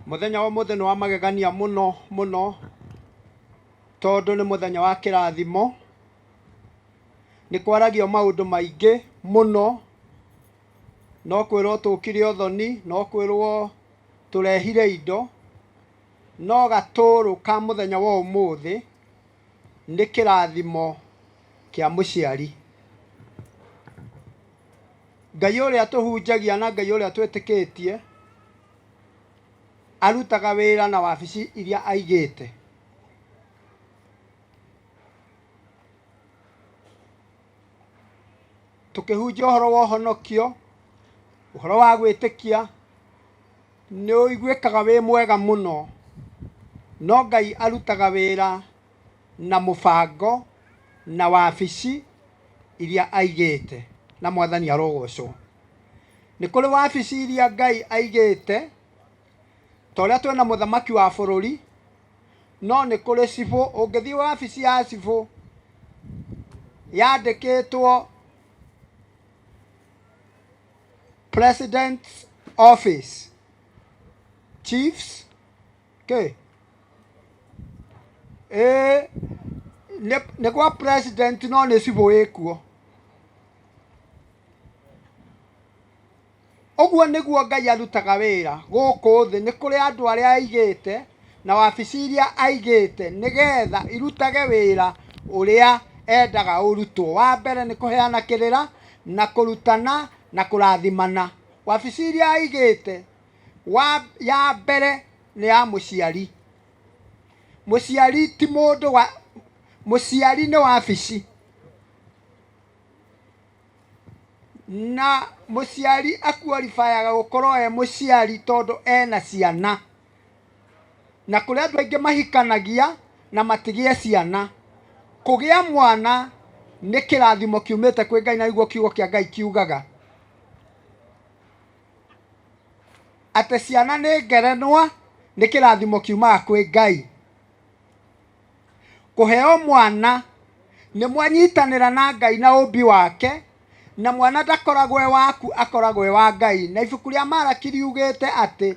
Mũthenya wa ũmũthĩ nĩ wa magegania mũno mũno, tondũ nĩ mũthenya wa kĩrathimo. Nĩ kwaragio maũndũ maingĩ mũno, no kwĩrwo tũkire ũthoni, no kwĩrwo tũrehire indo, no gatũrũ ka mũthenya wa ũmũthĩ nĩ kĩrathimo kĩa mũciari. Ngai ũrĩa tũhunjagia na Ngai ũrĩa twĩtĩkĩtie arutaga wĩra na wabici iria aigĩte. Tũkĩhunjia ũhoro wa ũhonokio, ũhoro wa gwĩtĩkia, nĩ ũiguĩkaga wĩ mwega mũno, no Ngai arutaga wĩra na mũbango na wabici iria aigĩte, na Mwathani arogocwo. Nĩ kũrĩ wabici iria Ngai aigĩte, ta ũrĩa twĩna mũthamaki wa bũrũri, no nĩ kũrĩ cibũ, ũngĩthiĩ wabici ya cibũ yandĩkĩtwo President's Office, Chiefs, kĩ? Ĩĩ nĩ gwa president no nĩ cibũ wĩkuo. Ũguo nĩguo Ngai arutaga wĩra gũkũ thĩ. Nĩ kũrĩ andũ arĩa aigĩte na wabici iria aigĩte nĩgetha irutage wĩra ũrĩa endaga ũrutwo. Wa mbere nĩ kũheana kĩrĩra na kũrutana na kũrathimana. Wabici iria aigĩte ya mbere nĩ ya mũciari. Mũciari ti mũndũ wa, mũciari nĩ wabici. Na mũciari akuoribayaga gũkorwo e mũciari tondũ ena ciana. Na kũrĩ andũ aingĩ mahikanagia na matigĩe ciana. Kũgĩa mwana nĩ kĩrathimo kiumĩte kwĩ Ngai na nĩguo kiugo kĩa Ngai kiugaga. Atĩ ciana nĩ ngerenwa, nĩ kĩrathimo kiumaga kwĩ Ngai. Kũheo mwana nĩ mwanyitanĩra na Ngai na ũmbi wake, na mwana ndakoragwo e waku, akoragwo e wa Ngai. Na ibuku rĩa Maraki riugĩte atĩ,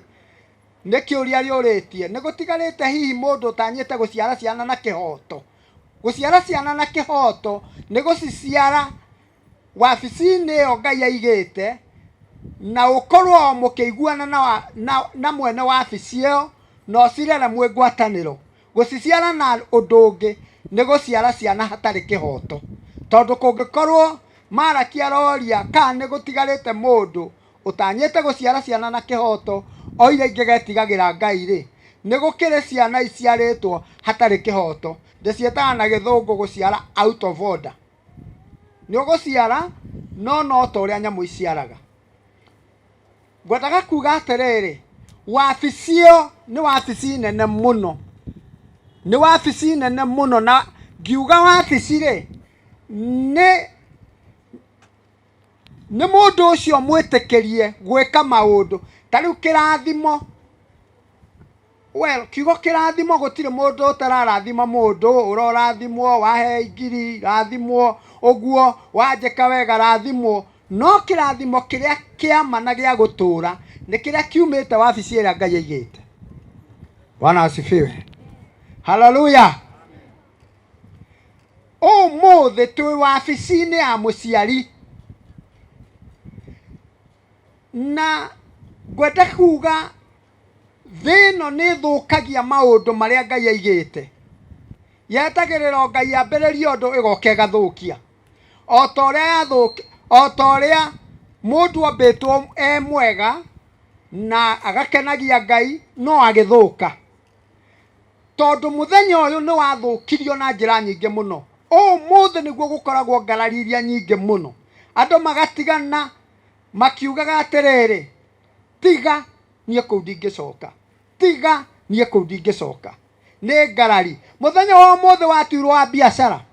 nĩ kĩũria rĩũrĩtie, nĩ gũtigarĩte hihi mũndũ ũtanyĩte gũciara ciana na kĩhoto? Gũciara ciana na kĩhoto nĩ gũciciara wabici-inĩ ĩyo Ngai aigĩte, na ũkorwo o mũkĩiguana na, na, na mwene wabici ĩyo, na ũcirere mwĩ ngwatanĩro. Gũciciara na ũndũ ũngĩ nĩ gũciara ciana hatarĩ kĩhoto. Tondũ kũngĩkorwo Maraki aroria kana nĩ gũtigarĩte mũndũ ũtanyĩte gũciara ciana na kĩhoto o iria ingĩgetigagĩra Ngai-rĩ, nĩ gũkĩrĩ ciana iciarĩtwo hatarĩ kĩhoto. Ndĩciĩtaga na gĩthũngũ gũciara out of order. Nĩ ũgũciara no no ta ũrĩa nyamũ iciaraga. Ngwendaga kuga atĩrĩrĩ, wabici ĩyo nĩ wabici nene mũno, nĩ wabici nene mũno na ngiuga wabici rĩ, nĩ nĩ mũndũ ũcio mwĩtĩkĩrie gwĩka maũndũ. Ta rĩu kĩrathimo, well kiugo kĩrathimo gũtirĩ mũndũ ũtararathima mũndũ, ũrorathimwo, wahe ngiri rathimwo, ũguo, wanjĩka wega rathimwo. No kĩrathimo kĩrĩa kĩa ma na gĩa gũtũra nĩ kĩrĩa kiumĩte wabici ĩrĩa Ngai aigĩte. Bwana asifiwe. Haleluya. Ũmũthĩ twĩ wabici-inĩ ya mũciari na ngwenda kuga thĩ ĩno nĩ ĩthũkagia maũndũ marĩa Ngai aigĩte. Yetagĩrĩra o Ngai ambĩrĩrie ũndũ ĩgoka ĩgathũkia. O ta ũrĩa yathũk, o ta ũrĩa mũndũ ombĩtwo e mwega na agakenagia Ngai no agĩthũka. Tondũ mũthenya ũyũ nĩ wathũkirio na njĩra nyingĩ mũno. Ũmũthĩ nĩguo gũkoragwo ngarari iria nyingĩ mũno. Andũ magatigana makiugaga atĩrĩrĩ, tiga niĩ kũu ndingĩcoka, tiga niĩ kũu ndingĩcoka. Nĩ ngarari. Mũthenya wa ũmũthĩ watuirwo wa biacara.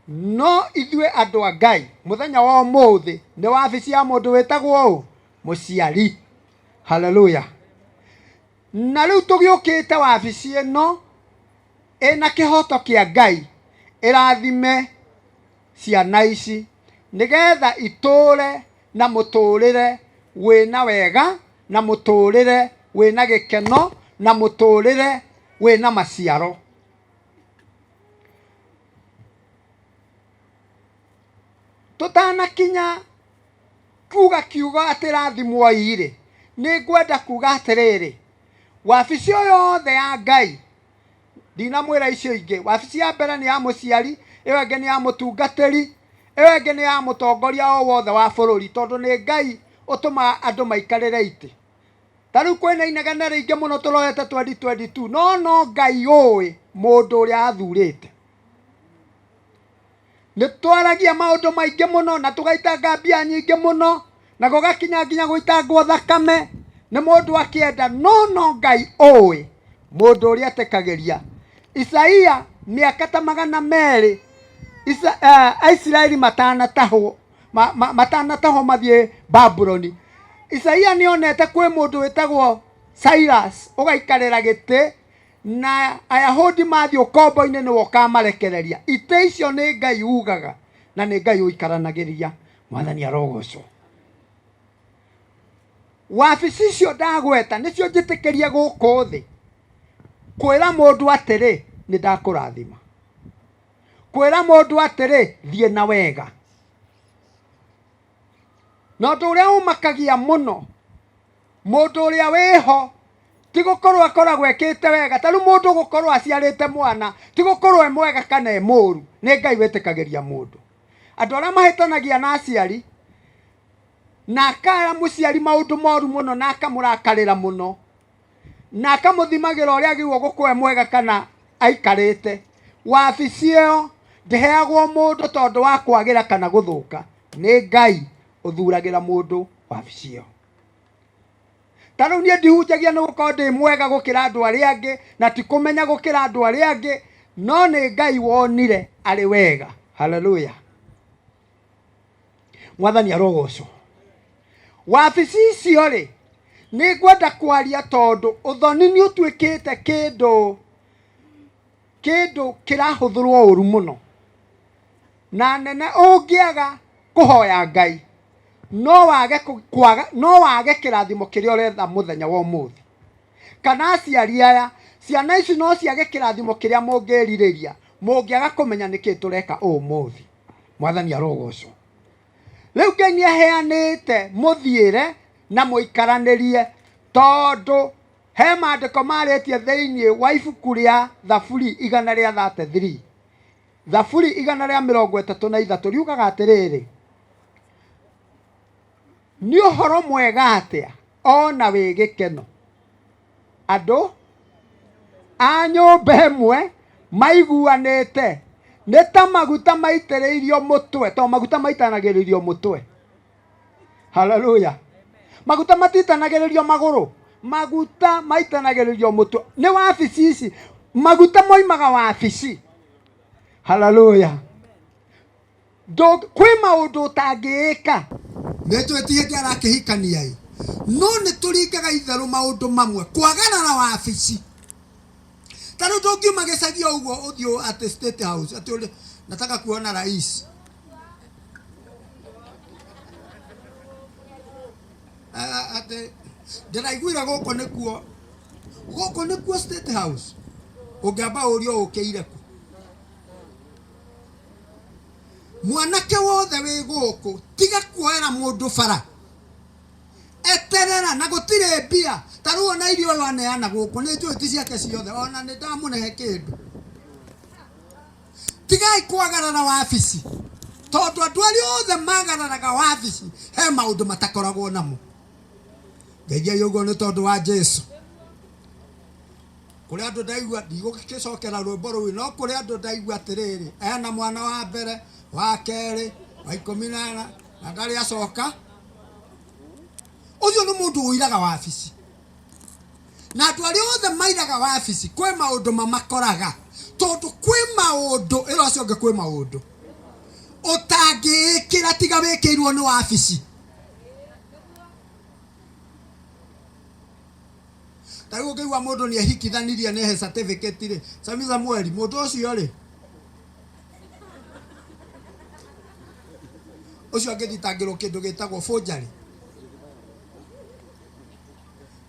No ithuĩ andũ a Ngai, mũthenya wa ũmũthĩ nĩ wabici ya mũndũ wĩtagwo ũ? Mũciari. Haleluya. Na rĩu tũgĩũkĩte wabici ĩno ĩna kĩhoto kĩa Ngai ĩrathime ciana ici nĩgetha itũre na mũtũrĩre wĩna wega na mũtũrĩre wĩna gĩkeno na mũtũrĩre wĩna maciaro. Tũtanakinya kuga kiugo atĩ rathimwoi-rĩ, nĩ ngwenda kuga atĩrĩrĩ, wabici o yothe ya Ngai, ndinamwĩra icio ingĩ, wabici ya mbere nĩ ya mũciari, ĩyo ĩngĩ nĩ ya mũtungatĩri, ĩyo ĩngĩ nĩ ya mũtongoria o wothe wa bũrũri, tondũ nĩ Ngai ũtũmaga andũ maikarĩre itĩ. Ta rĩu kwĩna inegene rĩingĩ mũno tũrorete 2022, no no Ngai ũĩ mũndũ ũrĩa athurĩte. Nĩ twaragia maũndũ maingĩ mũno na tũgaitanga mbia nyingĩ mũno na gũgakinya nginya gũitangwo thakame nĩ mũndũ akĩenda, no no Ngai ũĩ mũndũ ũrĩa etĩkagĩria. Isaia mĩaka ta 200 Aisiraeli matanatahwo matanatahwo mathiĩ Babuloni, Isaia nĩ onete kwĩ mũndũ wĩtagwo Cyrus ũgaikarĩra gĩtĩ na Ayahudi mathiĩ ũkombo-inĩ nĩwe ũkamarekereria. Itĩ icio nĩ Ngai ugaga na nĩ Ngai ũikaranagĩria. Mwathani arogocwo. Wabici icio ndagweta nĩcio njĩtĩkĩrie gũkũ thĩ kwĩra mũndũ atĩrĩ nĩ ndakũrathima, kwĩra mũndũ atĩrĩ thiĩ na wega. Na ũndũ ũrĩa ũmakagia mũno, mũndũ ũrĩa wĩho ti gũkorwo akoragwo ekĩte wega. Ta rĩu mũndũ gũkorwo aciarĩte mwana ti gũkorwo e mwega kana e mũru, nĩ Ngai wĩtĩkagĩria mũndũ. Andũ arĩa mahĩtanagia na aciari na akara mũciari maũndũ moru mũno na akamũrakarĩra mũno na akamũthimagĩra ũrĩa agĩrĩirwo gũkorwo e mwega kana aikarĩte, wabici ĩyo ndĩheagwo mũndũ tondũ wa kwagĩra kana gũthũka, nĩ Ngai ũthuragĩra mũndũ wabici ĩyo. Ta rĩu niĩ ndihunjagia nĩ gũkorwo ndĩ mwega gũkĩra andũ arĩa angĩ na ti kũmenya gũkĩra andũ arĩa angĩ, no nĩ Ngai wonire arĩ wega. Haleluya, Mwathani arogocwo. Wabici icio rĩ, nĩ ngwenda kwaria tondũ ũthoni nĩ ũtuĩkĩte kĩndũ kĩrahũthĩrwo ũru mũno. Na nene ũngĩaga kũhoya Ngai, no wage kwaga, no wage kĩrathimo kĩrĩa ũretha mũthenya wa ũmũthĩ. Kana aciari aya, ciana ici no ciage kĩrathimo kĩrĩa mũngĩrirĩria, mũngĩaga kũmenya nĩkĩ tũreka ũmũthĩ. Mwathani arogocwo. Rĩu Ngai nĩ aheanĩte mũthiĩre na mũikaranĩrie, tondũ he maandĩko marĩtie thĩinĩ wa ibuku rĩa Thaburi igana rĩa 33. Thaburi 133 riugaga atĩrĩrĩ, nĩ ũhoro mwega atĩa ona wĩ gĩkeno andũ a nyũmba ĩmwe maiguanĩte, nĩ ta maguta maitĩrĩirio mũtwe, to maguta maitanagĩrĩrio mũtwe. Haleluya. Maguta matitanagĩrĩrio magũrũ, maguta maitanagĩrĩrio mũtwe. Nĩ wabici ici, maguta moimaga wabici. Haleluya. Kwĩ maũndũ ũtangĩĩka. Nĩ tũĩ ti hĩndĩ arakĩhikania ĩ, no nĩ tũringaga itherũ maũndũ mamwe kwagarara wabici. Ta rĩu ndũngiuma gĩcagi o ũguo ũthiĩ atĩ State House atĩ ũrĩ nataka kuona rais. Atĩ ndĩraiguire gũkũ nĩkuo, gũkũ nĩkuo State House, ũngĩamba ũrio ũkĩire kũ. Mwanake wothe wĩ gũkũ tiga kuoera mũndũ bara, eterera na gũtirĩ mbia. Ta rĩu ona irio ũyũ aneana gũkũ nĩ njũĩ ti ciake ciothe, ona nĩ ndamũnehe kĩndũ. Tigai kwagarara wabici, tondũ andũ arĩa othe magararaga wabici he maũndũ matakoragwo namo. Ngeithiai ũguo nĩ tondũ wa Jesu. Kũrĩ andũ ndaigua, ndigũgĩcokera rwĩmbo rũu, no kũrĩ andũ ndaigua atĩrĩrĩ, ena mwana wa mbere, wa kerĩ, wa ikũmi na ana, na ndarĩ acoka. Ũcio nĩ mũndũ ũiraga wabici. Na andũ arĩa othe mairaga wabici, kwĩ maũndũ mamakoraga, tondũ kwĩ maũndũ, ĩra ũcio ũngĩ kwĩ maũndũ ũtangĩĩkĩra tiga wĩkĩirwo nĩ wabici. Ta rĩu ũngĩigua mũndũ nĩ ehikithanirie nĩ he certificate rĩ, Sami Samueli, mũndũ ũcio rĩ, ũcio angĩthitangĩrwo kĩndũ gĩtagwo forgery.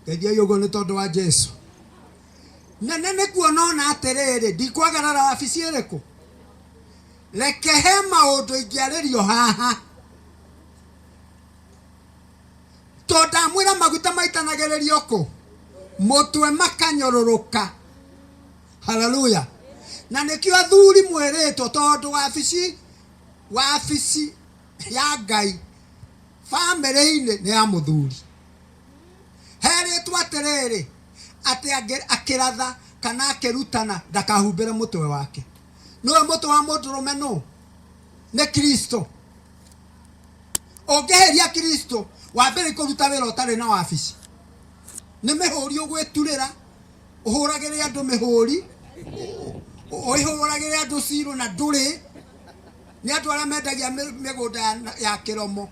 Ngeithiai ũguo nĩ tondũ wa Jesu. Nene nĩ kuona ona atĩrĩrĩ, ndikwagarara wabici ĩrĩkũ? Reke he maũndũ ingĩarĩrio haha. Tondũ ndamwĩra maguta maitanagĩrĩrio kũ? Mũtwe makanyũrũrũka. Haleluya. Na nĩkĩo athuri mwĩrĩtwo tondũ wabici wabici ya Ngai bamĩrĩ-inĩ nĩ ya mũthuri. Herĩtwo atĩrĩrĩ, atĩ akĩratha kana akĩrutana ndakahumbĩre mũtwe wake. Nĩwe mũtwe wa mũndũrũme nũ? Nĩ Kristo. Ũngĩhĩria Kristo wambĩrĩrie kũruta wĩra ũtarĩ na wabici, nĩ mĩhũri ũgwĩturĩra, ũhũragĩre andũ mĩhũri, ũhũragĩre andũ cirũ na ndũrĩ. Nĩ andũ arĩa mendagia mĩgũnda ya kĩromo.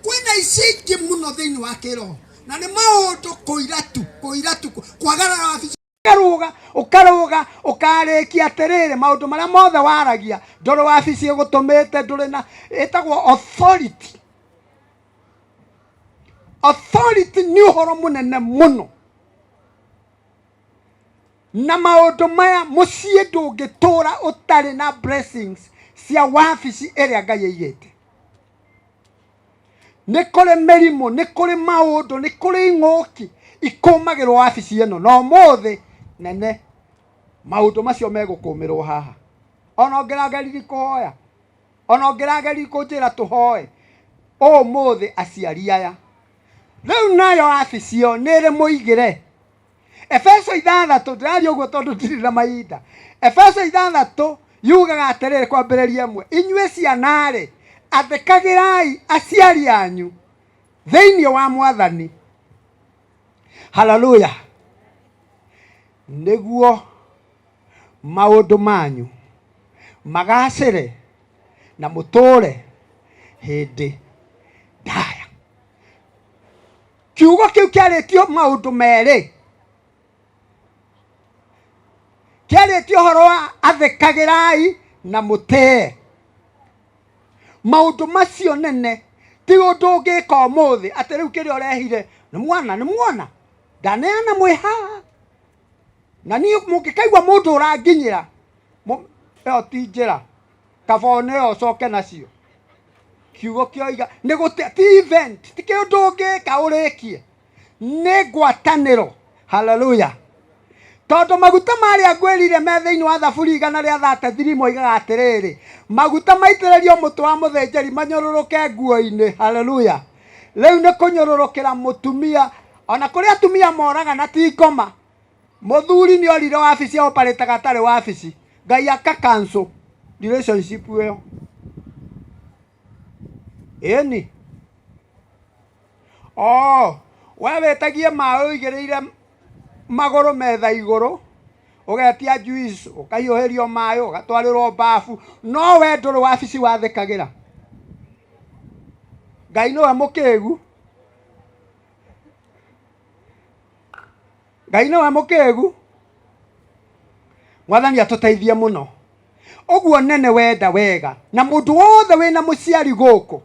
Kwĩna ici ingĩ mũno thĩinĩ wa kĩroho, na nĩ maũndũ kũira tu, kũira tu, kwagarara wabici. Ũkarũga, ũkarũga, ũkarĩkia atĩrĩrĩ, maũndũ marĩa mothe waragia, ndũrĩ wabici ĩgũtũmĩte, ndũrĩ na, ĩtagwo authority. Authority nĩ ũhoro mũnene mũno. Na maũndũ maya, mũciĩ ndũngĩtũra ũtarĩ na blessings cia wabici ĩrĩa Ngai aigĩte. Nĩ kũrĩ mĩrimũ, nĩ kũrĩ maũndũ, nĩ kũrĩ ing'ũki ikũmagĩrwo wabici ĩno, na ũmũthĩ nene maũndũ macio megũkũmĩrwo haha. Ona ũngĩrageririe kũhoya, ona ũngĩrageririe kũnjĩra tũhoe, ũmũthĩ aciari aya rĩu nayo wabici ĩyo nĩ ĩrĩ mũigĩre. Efeso ithathatũ, ndĩraria ũguo tondũ ndirĩ na mahinda. Efeso ithathatũ yugaga atĩrĩrĩ kwambĩrĩria ĩmwe, inyuĩ ciana-rĩ, athĩkagĩrai aciari anyu thĩinĩ wa Mwathani. Haleluya! Nĩguo maũndũ manyu magacĩre na mũtũũre hĩndĩ ndaya. Kiugo kĩu kĩarĩtio maũndũ merĩ. Kĩarĩtio ũhoro wa athĩkagĩrai na mũtĩe. Maũndũ macio nene ti ũndũ ũngĩka ũmũthĩ atĩ rĩu kĩrĩa ũrehire nĩ mwana nĩ mwana ndaneana mwĩ haha na niĩ mũngĩkaigua mũndũ ũranginyĩra ĩyo ti njĩra kaba one ĩyo ũcoke nacio. Kiugo kĩoiga nĩ gũte ti event ti kĩũndũ ũngĩka ũrĩkie nĩ ngwatanĩro. Haleluya. Tondũ maguta marĩa ngwĩrire me thĩinĩ wa Thaburi igana rĩa 33 moigaga atĩrĩrĩ, maguta maitĩrĩrio mũtwe wa mũthĩnjĩri manyũrũrũke nguo-inĩ. Haleluya. Rĩu nĩ kũnyũrũrũkĩra mũtumia, ona kũrĩ atumia moraga na ti ngoma. Mũthuri nĩ orire wabici oparĩtaga atarĩ wabici. Ngai aka cancel relationship ĩyo. Ĩni. Oh, we wĩtagie maĩ ũigĩrĩire magũrũ metha igũrũ, ũgetia juice, ũkahiũhĩrio maĩ, ũgatwarĩrwo bafu, no we ndũrĩ wabici wathĩkagĩra. Ngai nĩwe mũkĩgu. Ngai nĩwe mũkĩgu. Mwathani atũteithie mũno. Ũguo nene wenda wega na mũndũ wothe wĩna mũciari gũkũ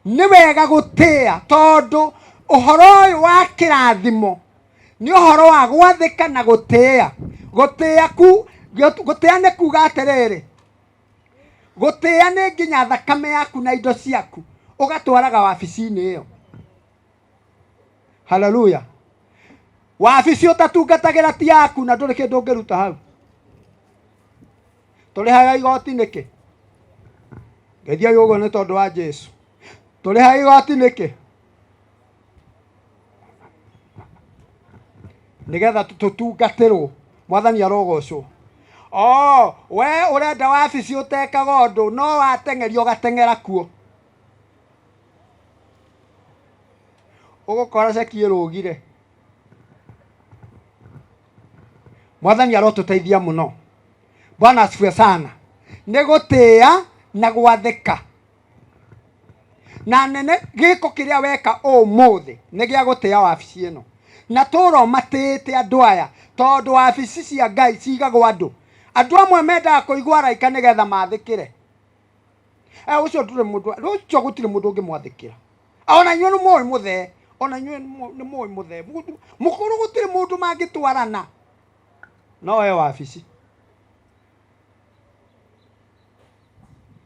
nĩ wega gũtĩa, tondũ ũhoro ũyũ wa kĩrathimo nĩ ũhoro wa gwathĩka na gũtĩa. Gũtĩa ku, gũtĩa nĩ kuga atĩrĩrĩ, gũtĩa nĩ nginya thakame yaku na indo ciaku ũgatwaraga wabici-inĩ ĩyo. Haleluya. Wabici ũtatungatagĩra ti yaku na ndũrĩ kĩndũ ũngĩruta hau. Tũrĩhaga igoti nĩkĩ? Ngeithia ũguo nĩ tondũ wa Jesu. Tũrĩhaga igoti nĩkĩ? Nĩgetha tũtungatĩrwo. Mwathani arogocwo. Oh, we ũrenda wabici ũtekaga ũndũ no wateng'erio ũgateng'era kuo. Ũgũkora ceki ĩrũgire. Mwathani arotũteithia mũno. Bwana asifiwe sana. Nĩ gũtĩa na gwathĩka. Na nene gĩko kĩrĩa weka ũmũthĩ nĩ gĩa gũtĩa wabici ĩno. Na tũra ũmatĩĩte andũ aya tondũ wabici cia Ngai cigagwo andũ. Andũ amwe mendaga kũigua araika nĩgetha mathĩkĩre. Ũcio ndũrĩ mũndũ, ũcio gũtirĩ mũndũ ũngĩmwathĩkĩra. Ona inyuĩ nĩ mũĩ mũthee, ona inyuĩ nĩ mũĩ mũthee. Mũkũrũ gũtirĩ mũndũ mangĩtwarana. No we wabici.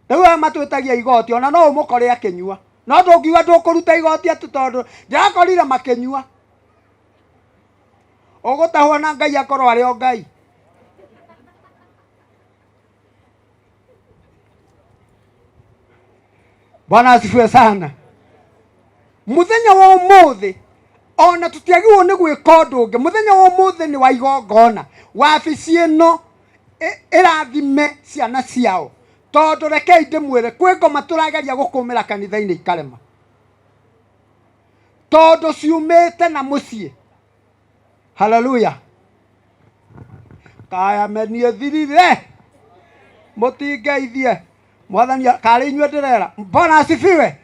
Rĩu aya matwĩtagia igoti, ona no ũmũkore akĩnyua. No ndũngiuga ndũkũruta igoti atĩ tondũ ndĩrakorire makĩnyua. Ũgũtahwo na Ngai akorwo arĩ o Ngai. Bwana asifiwe sana. Muthenya wa umuthi ona tutiagirwo nĩ gwĩka ũndũ ũngĩ. Muthenya wa umuthi nĩ wa igongona. Wabici ĩno ĩrathime ciana ciao, tondũ rekei ndĩmwĩre kwĩ ngoma tũrageria gũkũmĩra kanitha-inĩ ikarema, tondũ ciumĩte na mũciĩ. Haleluya. Kaya menie thirire mũtingeithie mwathani karĩ inyuĩ ndĩrera. Bwana asifiwe.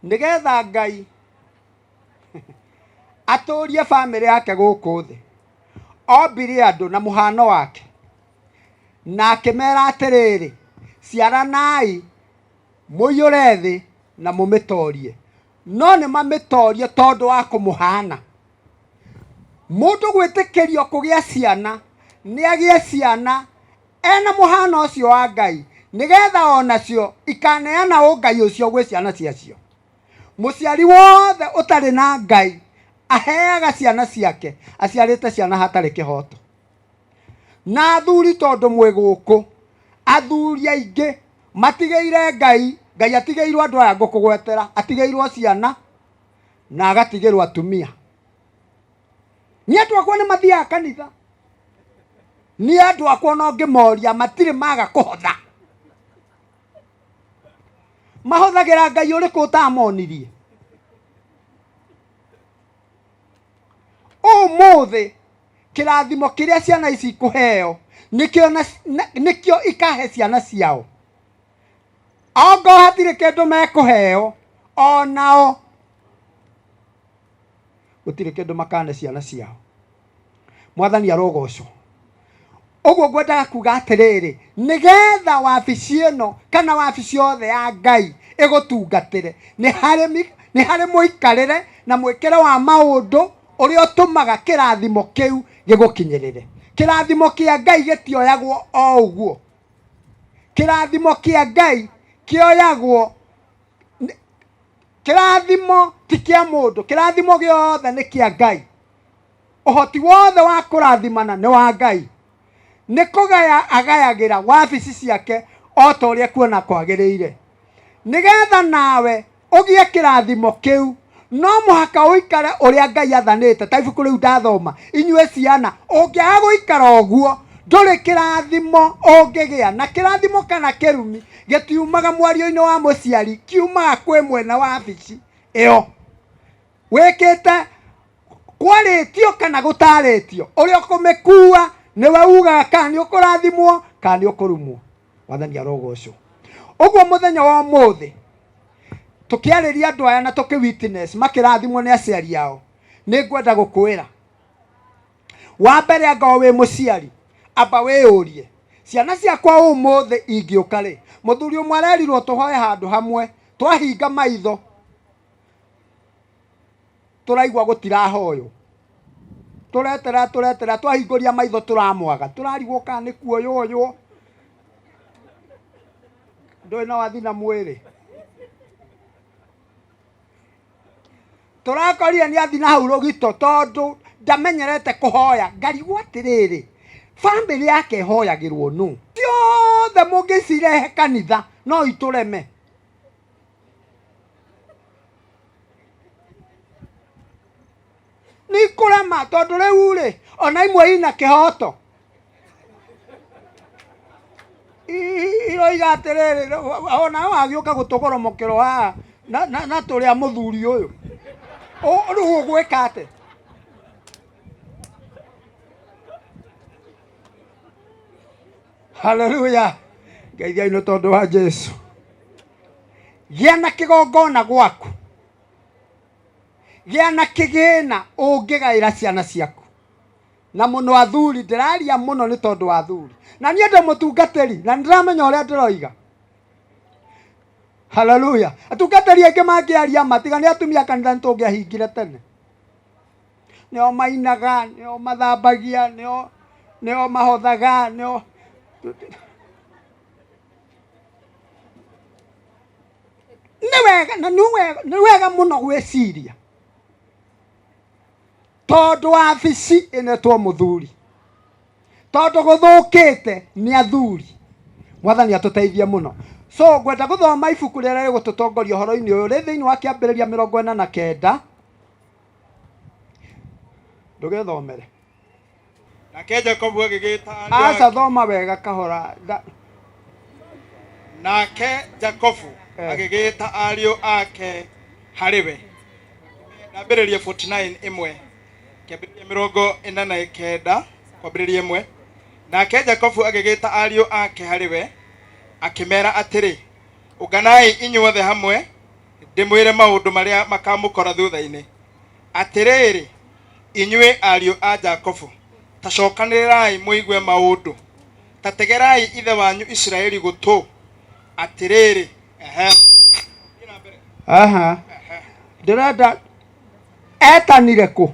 Nĩgetha Ngai atũrie bamĩrĩ yake gũkũ thĩ, ombire andũ na mũhano wake, na akĩmera atĩrĩrĩ, ciaranai mũiyũre thĩ na mũmĩtorie. No nĩ mamĩtorie tondũ wa kũmũhana. Mũndũ gwĩtĩkĩrio kũgĩa ciana, nĩ agĩe ciana ena mũhano ũcio wa Ngai, nĩgetha onacio ikaneana ũngai ũcio gwĩ ciana ciacio. Mũciari wothe ũtarĩ na Ngai aheaga ciana ciake, aciarĩte ciana hatarĩ kĩhoto. Na athuri tondũ mwĩ gũkũ, athuri aingĩ matigĩire Ngai, Ngai atigĩirwo andũ aya ngũkũgwetera, atigĩirwo ciana na agatigĩrwo atumia. Niĩ andũ akwa nĩ mathiaga kanitha, niĩ andũ akwa ona ũngĩmoria matirĩ maga kũhotha. Mahũthagĩra Ngai ũrĩkũ ũtamonirie? Ũmũthĩ kĩrathimo kĩrĩa ciana ici ikũheo nĩkĩo nĩkĩo ikahe ciana ciao. Ongo hatirĩ kĩndũ mekũheo, onao gũtirĩ kĩndũ makane ciana ciao. Mwathani arogocwo. Ũguo ngwendaga kuga atĩrĩrĩ, nĩgetha wabici ĩno kana wabici yothe ya Ngai ĩgũtungatĩre, nĩ harĩ mũikarĩre na mwĩkĩre wa maũndũ ũrĩa ũtũmaga kĩrathimo kĩu gĩgũkinyĩrĩre. Kĩrathimo kĩa Ngai gĩtioyagwo o ũguo. Kĩrathimo kĩa Ngai kĩoyagwo, kĩrathimo ti kĩa mũndũ, kĩrathimo gĩothe nĩ kĩa Ngai. Ũhoti wothe wa kũrathimana nĩ wa Ngai. Nĩ kũgaya agayagĩra wabici ciake o ta ũrĩa kuona kwagĩrĩire. Nĩgetha nawe ũgĩe kĩrathimo kĩu, no mũhaka ũikare ũrĩa Ngai athanĩte. Ta ibuku rĩu ndathoma, inyuĩ ciana, ũngĩaga gũikara ũguo, ndũrĩ kĩrathimo ũngĩgĩa. Na kĩrathimo kana kĩrumi gĩtiumaga mwario-inĩ wa mũciari, kiumaga kwĩ mwene wabici ĩyo. Wĩkĩte kwarĩtio kana gũtarĩtio, ũrĩa ũkũmĩkua nĩwe ugaga kana nĩ ũkũrathimwo kana nĩ ũkũrumwo. Mwathani arogocwo. Ũguo mũthenya wa ũmũthĩ tũkĩarĩria andũ aya na tũkĩ witness makĩrathimwo nĩ aciari ao, nĩ ngwenda gũkwĩra wa mbere, angorwo wĩ mũciari, amba wĩyũrie, ciana ciakwa ũmũthĩ ingĩũka rĩ, mũthuri ũmwe arerirwo tũhoe handũ hamwe, twahinga maitho tũraigua gũtirahoywo, tũretera tũretera, twahingũria maitho tũramwaga, tũrarigwo kana nĩ kuoyoywo, ndũĩ no athi na mwĩrĩ. Tũrakorire nĩ athi na hau rũgito tondũ ndamenyerete kũhoya. Ngarigwo atĩrĩrĩ, bamĩrĩ yake ĩhoyagĩrwo nũ? Ciothe mũngĩcirehe kanitha no itũreme. Nĩ ikũrema tondũ rĩu rĩ, ona imwe ina kĩhoto. Iroiga atĩrĩrĩ, ona wagĩũka gũtũgoromokera haha na tũrĩ a mũthuri ũyũ. Rĩu ũgwĩka atĩa? Haleluya. Ngeithiai nĩ tondũ wa Jesu. Gĩa na kĩgongona gwaku, gĩa na kĩgĩna ũngĩgaĩra ciana ciaku, na mũno athuri. Ndĩraria mũno nĩ tondũ wa athuri, na niĩ ndĩ mũtungatĩri na nĩndĩramenya ũrĩa ndĩroiga. Haleluya. Atungatĩri aingĩ mangĩaria ma, tiga nĩ atumia kanitha nĩ tũngĩahingire tene. Nĩo mainaga, nĩo mathambagia, nĩo mahothaga, nĩo nĩ wega, na nĩ wega mũno gwĩciria, tondũ wabici ĩnetwo mũthuri, tondũ gũthũkĩte nĩ athuri. Mwathani atũteithie mũno. So ngwenda gũthoma ibuku rĩrĩa rĩgũtũtongoria ũhoro-inĩ ũyũ, rĩ thĩinĩ wa Kĩambĩrĩria 49. Ndũgethomere. Nake Jakubu agĩgĩta ariũ Aca, ake. Thoma wega kahora. Nake Jakubu agĩgĩta ariũ ake harĩ we. Ndambĩrĩria 49 ĩmwe, Kĩambĩrĩria 49 kwambĩrĩria 1. Nake Jakubu agĩgĩta ariũ ake harĩ we, akĩmera atĩrĩ, Ũnganai inyuothe hamwe, ndĩmwĩre maũndũ marĩa makamũkora thutha-inĩ. Atĩrĩrĩ, inyuĩ ariũ a Jakubu, ta cokanĩrĩrai mũigue maũndũ, ta tegerai ithe wanyu Isiraeli gũtũ. Atĩrĩrĩ, ehe. Thiĩ na mbere. Aha. Ehe. Ndĩrenda etanire kũ?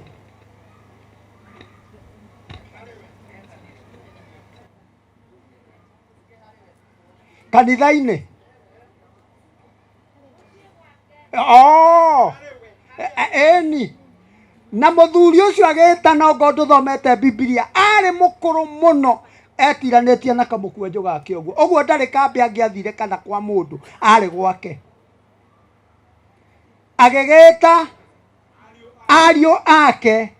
Kanitha-inĩ. Oh, ĩni. Na mũthuri ũcio agĩtana, ongorwo ndũthomete Bibilia, arĩ mũkũrũ mũno, etiranĩtie na kamũkwanjũ gake ũguo ũguo, ndarĩ kambĩ angĩathire kana kwa mũndũ, arĩ gwake. Agĩgĩta ariũ ake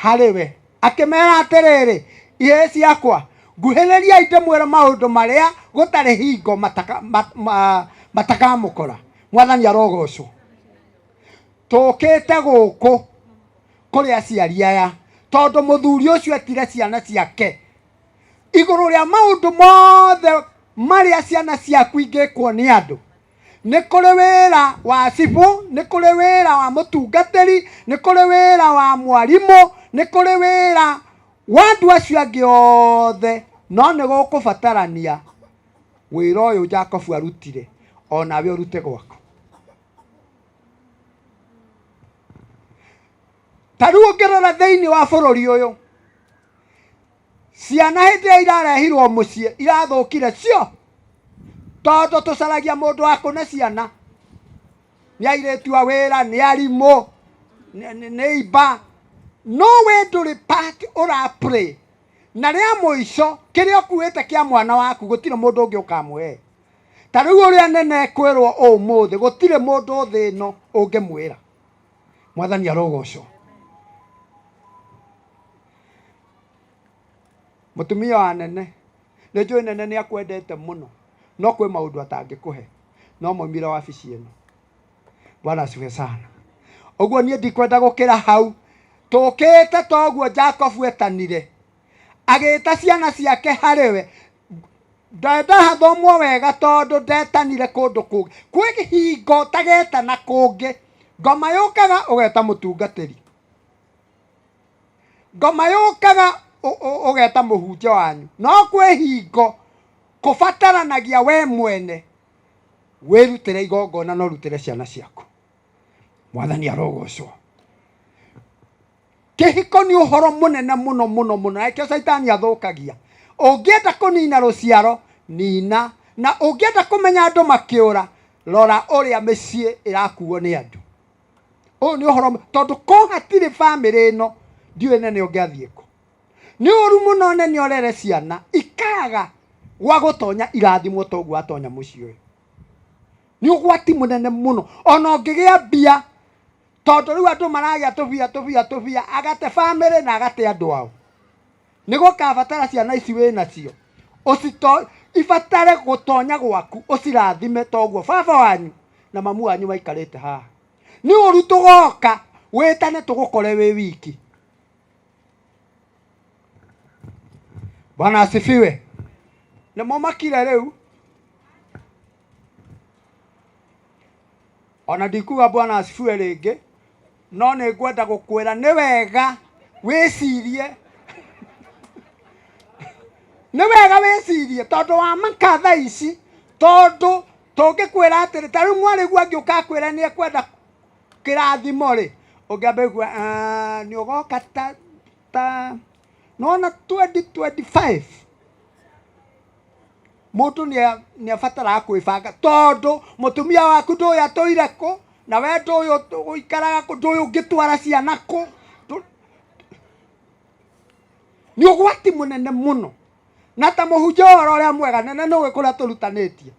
harĩ we, akĩmera atĩrĩrĩ, ihĩĩ ciakwa, nguhĩrĩriai ndĩmwĩre maũndũ marĩa gũtarĩ hingo matakamũkora. Mwathani arogocwo. Tũkĩte gũkũ kũrĩ aciari aya tondũ mũthuri ũcio etire ciana ciake igũrũ rĩa maũndũ mothe marĩa ciana ciaku ingĩkwo nĩ andũ. Nĩ kũrĩ wĩra wa cibũ, nĩ kũrĩ wĩra wa mũtungatĩri, nĩ kũrĩ wĩra wa mwarimũ, nĩ kũrĩ wĩra wa andũ acio angĩ othe, no nĩ gũkũbatarania wĩra ũyũ Jacobu arutire onawe ũrute gwaku. Ta rĩu ũngĩrora thĩinĩ wa bũrũri ũyũ, ciana hĩndĩ ĩrĩa irarehirwo mũciĩ irathũkire cio, tondũ tũcaragia mũndũ wa kũne ciana, nĩ airĩtu a wĩra, nĩ arimũ, nĩ imba, no we ndũrĩ part ũra play. Na rĩa mũico kĩrĩa ũkuĩte kĩa mwana waku gũtirĩ mũndũ ũngĩ ũkamũhe. Ta rĩu ũrĩa nene kwĩrwo ũmũthĩ, gũtirĩ mũndũ thĩ ĩno ũngĩmwĩra. Mwathani arogocwo. Mũtumia wa nene, nĩ njũĩ nene nĩ akwendete mũno, no kwĩ maũndũ atangĩkũhe no maumire wabici ĩno. Bwana asifiwe sana. Ũguo niĩ ndikwenda gũkĩra hau. Tũkĩte toguo Jacobu etanire, agĩta ciana ciake harĩ we. Ndenda hathomwo wega, tondũ ndetanire kũndũ kũngĩ. Kwĩ hingo ũtagetana kũngĩ. Ngoma yũkaga ũgeta mũtungatĩri, ngoma yũkaga ũgeta mũhunjia wanyu, no kwĩ hingo kũbataranagia we mwene wĩrutĩre igongona na ũrutĩre ciana ciaku. Mwathani arogocwo. Kĩhiko nĩ ũhoro mũnene mũno mũno mũno, na nĩkĩo caitani athũkagia. Ũngĩenda kũnina rũciaro, nina. Na ũngĩenda kũmenya andũ makĩũra, rora ũrĩa mĩciĩ ĩrakuo nĩ andũ. Ũyũ nĩ ũhoro, tondũ ko hatirĩ bamĩrĩ ĩno, ndiũĩ nene ũngĩathiĩ kũ. Nĩ ũru mũno nene ũrere ciana ikaga gwa gũtonya irathimwo toguo watonya mũciĩ ũyũ. Nĩ ũgwati mũnene mũno ona ũngĩgĩa mbia, tondũ rĩu andũ maragĩa tũbia tũbia tũbia, agate bamĩrĩ na agate andũ ao. Nĩ gũkabatara ciana ici wĩ nacio ibatare gũtonya gwaku ũcirathime toguo baba wanyu na mamu wanyu maikarĩte haha. Nĩ ũru tũgoka wĩtane tũgũkore wĩ wiki. Bwana asifiwe. Nĩ mũmakire rĩu? Ona ndikuga Bwana asifiwe rĩngĩ, no nĩ ngwenda gũkwĩra nĩ wega wĩcirie, nĩ wega wĩcirie tondũ wa maka thaa ici, tondũ tũngĩkwĩra atĩrĩ, ta rĩu mwarĩguo angĩũka akwĩre nĩ ekwenda kĩrathimo rĩ, ũngĩamba igua nĩ ũgoka ta ta nona 2025. Mũndũ nĩ abataraga kwĩbanga, tondũ mũtumia waku ndũĩ atũire kũ, na we ndũĩ ũikaraga kũ, ndũĩ ũngĩtwara ciana kũ. Nĩ ũgwati mũnene mũno. Na ta mũhunjia ũhoro ũrĩa mwega nene nĩũĩ kũrĩa tũrutanĩtie.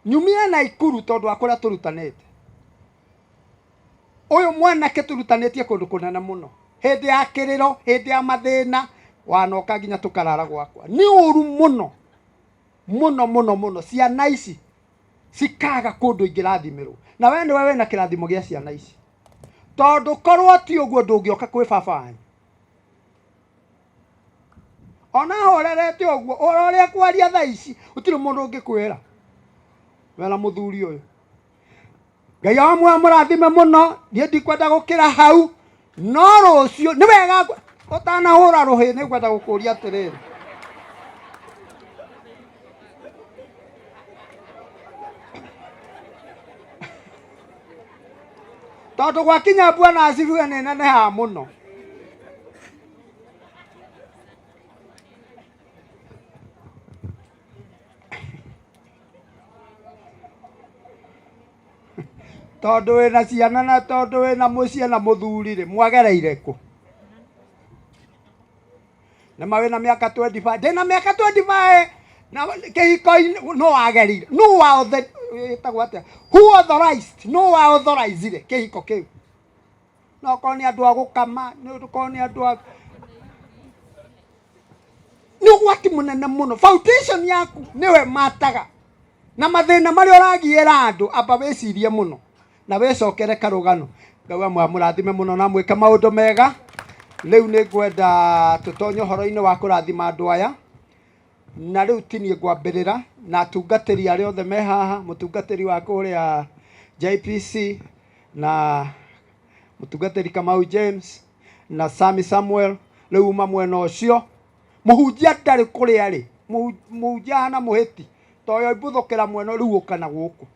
Nyumire Naikuru tondũ wa kũrĩa tũrutanĩte. Ũyũ mwanake tũrutanĩtie kũndũ kũnene mũno, hĩndĩ ya kĩrĩro, hĩndĩ ya mathĩna, wanoka nginya tũkarara gwakwa. Nĩ ũru mũno mũno mũno mũno, ciana ici cikaga kũndũ ingĩrathimĩrwo, na we nĩwe wĩna kĩrathimo gĩa ciana ici, tondũ korwo ti ũguo ndũngĩoka kwĩ baba wanyu. Ona horerete ũguo, ũhoro ũrĩa kwaria thaa ici gũtirĩ mũndũ ũngĩkwĩra wena mũthuri ũyũ. Ngai wa muoyo mũrathime mũno. Niĩ ndikwenda gũkĩra hau, no rũciũ nĩ wega ũtanahũra rũhĩ nĩ ngwenda gũkũria atĩrĩrĩ, tondũ gwakinya Bwana asifiwe nĩ nenehaga mũno. Tondũ wĩna ciana na tondũ wĩna mũciĩ na mũthuri rĩ, mwagereire kũ? Nĩ ma wĩna mĩaka 25, ndĩna mĩaka 25 na kĩhiko-inĩ no wagereire no wa ĩtagwo atĩa, who authorized, no wa authorizire kĩhiko kĩu? No korwo nĩ andũ a gũkama, no korwo nĩ andũ a nĩ ũgwati mũnene mũno. Foundation yaku nĩwe mataga na mathĩna marĩa ũragiĩra andũ. Amba wĩcirie mũno na wĩcokere karũgano. Ngai wa mũrathime mũno na mwĩke maũndũ mega. Rĩu nĩ ngwenda tũtonye ũhoro-inĩ wa kũrathima andũ aya, na rĩu ti niĩ ngwambĩrĩra, na atungatĩri arĩa othe me haha, mũtungatĩri wa kũrĩa JPC na mũtungatĩri Kamau James na Sami Samuel, rĩu uma mwena ũcio. Mũhunjia ndarĩ kũrĩa rĩ, mũhunjia hana mũhĩti toyo imbuthũkĩra mwena rĩu ũka na gũkũ.